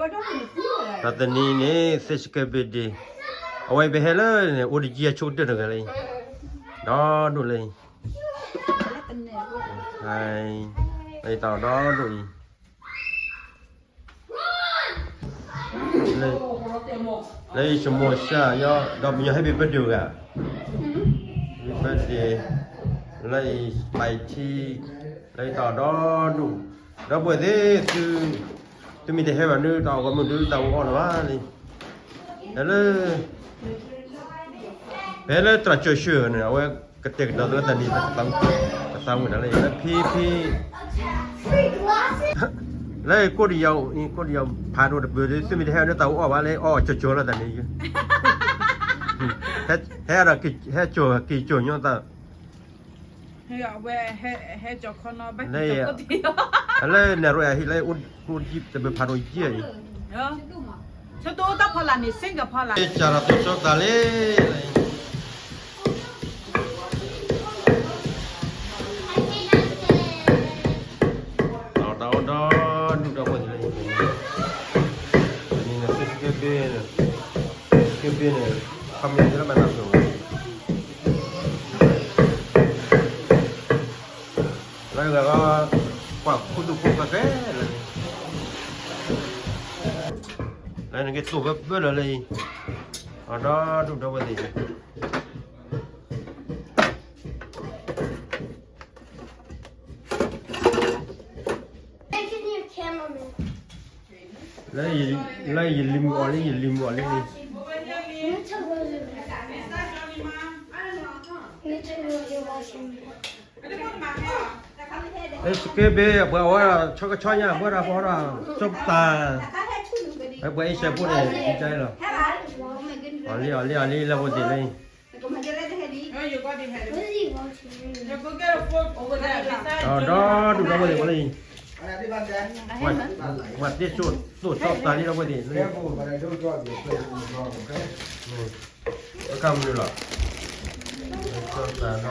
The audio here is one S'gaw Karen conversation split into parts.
တၢ်တနံၤန့ၣ် Thanksgiving Day, အဝဲပဟဲလၢန့ၣ် အိၣ်တယံာ်အဆိကတၢၢ်တဂၤလၢအံၤ, ဒီဒိၣ်လၢအံၤ, လၢအံၤတၢ်ဒီဒိၣ်အံၤ, လၢယမိၢ်စၢ်ယီၤ ဒီးပညီ Happy birthday ဂၤ, Happy birthday, လၢအံၤ spicy, လၢအံၤတၢ်ဒီဒိၣ်, ဒီပုၢ်ဝဲၢ်သ့ၣ် သု သုမ့ၢ်တဟဲဘၣ်ဒုး တၢ်အိၣ်ဂီၢ်မုၢ်ဒုး တၢ်အိၣ်အီၣ်လၢၤဘၣ်လံ, ဟဲလၢ ဖဲလၢတြၢၤကၠိၣ်ဆၢၣ်န့ၣ် အဝဲကတဲာ်ကတီၤသးလၢတၢ်န့ၣ် ကသးဝံၣ်တၢ်လၢယၤလၢဖံဖံ, လၢကိၣ်တယီၤ ကိၣ်တယီၤဖးဒိၣ်တပၢၤဒီး သုမ့ၢ်တဟဲဒီးတၢ်အိၣ်အီၣ်ဘၣ်လၢအီၣ်ကၠိၣ်ကၠိၣ်လၢတၢ်န့ၣ်, ဟဲဒီးဟဲကၠိၣ်က့ၤကၠိၣ်ညီသး လၢန့ၣ်ရိၣ်အဟံၣ်လၢအိၣ် အိၣ်တဘ့ၣ်ဖးဒိၣ်ယဲၢ်အံၤ, ဆၢတိတၢ်ဖီလာ်န့ၣ် စ့ၢ်ကီးဖီလာ် ကၢ်ဒီးသိးစီသးလံ, တၢ်အိၣ်ဒီဒူၣ်ဒီဝဲၢ်လံ, န့ၣ် ကဘ့န့ၣ် ကဘ့န့ၣ် ခီမ့ၢ်လၢမၤနၢ်ဖျိဝဲ လၢဂၤ ကွၢ်ခိၣ်ဒူၣ်ခိၣ်ဖၢကဲလၢ လၢနက့ၤသိးဘၢဘၢလၢလၢအံၤ, အဒီဒူၣ်ဒီဝဲၢ်သ့ၣ် လၢယလံၤမုၢ်အီၤလံ ယလံၤမုၢ်အီၤလံန့ၣ်, လၢစကဲဘ့ ပှၤဝဲဒၣ် ဆီကဆီညါ ပှၤဒၣ် ပှၤဒၣ် စီပတၢ်, ပှၤအ့ၡၢၣ်ဖိန့ၣ် ဒ်ကါလီၤ, အီၤလံ အီၤလံ အီၤလံ လၢဖိသ့ၣ်လၢ ဒီဒူၣ်ဒီဝဲၢ်သ့ၣ်ဝဲလၢအံၤ, ပှၤသ့ၣ်စိသိးစီပတၢ်လံဒီဝဲၢ်သ့ၣ်လၢ အခါမနုၤလီၤ, စီပတၢ်ဒီ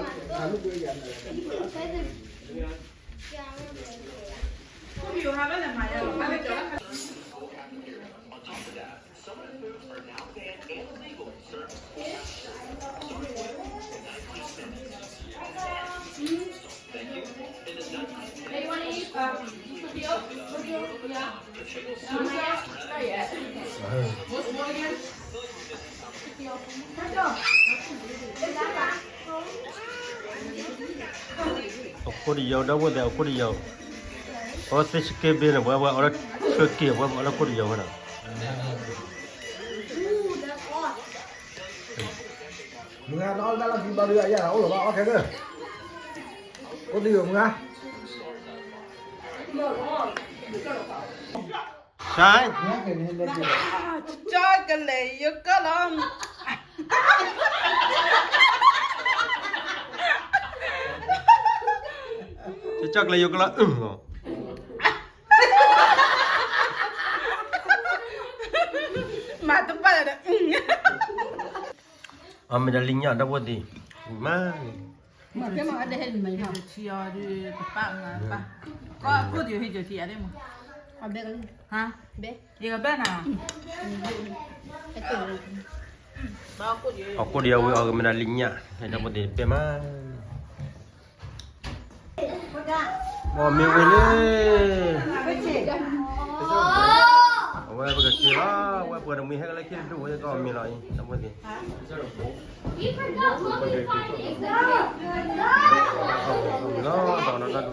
ဒူၣ်ဒီဝဲၢ်သ့ၣ် အခိၣ်တယီၤ ဒီပုၢ်ဝဲၢ်သ့ၣ် အခိၣ်တယီၤ, အဝဲသ့ၣ်စကဲဘ့န့ၣ် ပှၤအီၣ်လၢ turkey ပှၤအီၣ်လၢခိၣ်တယီၤဝဲဒၣ်, မုၢ်ဂၤ နအီၣ်တၢ်လီၢ်ခံဘျီဒုး အယၢ်အိၣ်လီၤဘၣ်အီၣ်ခဲလၢာ်, အိၣ်တယိာ်မုၢ်ဂၤ ကၠီကလဲာ်ယကလီၤ, ကၠီကလဲာ်ယကလီၤအုၣ်လီၤ, မၤတဘၣ်ဒီး အမ့ၢ်ဒၣ်လံညါဒီပုၢ်ဝဲၢ်သ့ၣ်, မၤန့ၣ် အခိၣ်ဒံးအဝံၤအီၤကမ့ၢ်ဒၣ်လံညါ, ဒီပုၢ်ဝဲၢ်သ့ၣ်တပ့ၢ်မး, ဘီမ့ၢ်ဝံၤလံ, အဝဲပကက့ၤလီၤ, အဝဲပှၤတမှံၤဟဲကလၢခံတဒူၣ်ဝဲ ကီၢ်မ့ၢ်လီၤအံၤ ဒီပုၢ်ဝဲၢ်သ့ၣ် လီၤ ဒီးနတၢ်ဒ်အံၤ, က့ၤလီၤ, က့ၤလီၤ,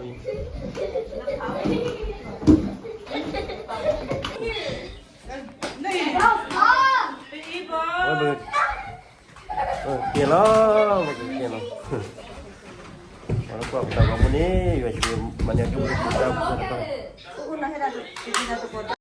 ပှၤလၢကွၢ်ပတၢ်ဂီၤမူန့ၣ် ယွၤဆိၣ်ဂ့ၤမၤန့ၢ်အဒိၣ်တၢ်ပူၤတၢ်ပူၤ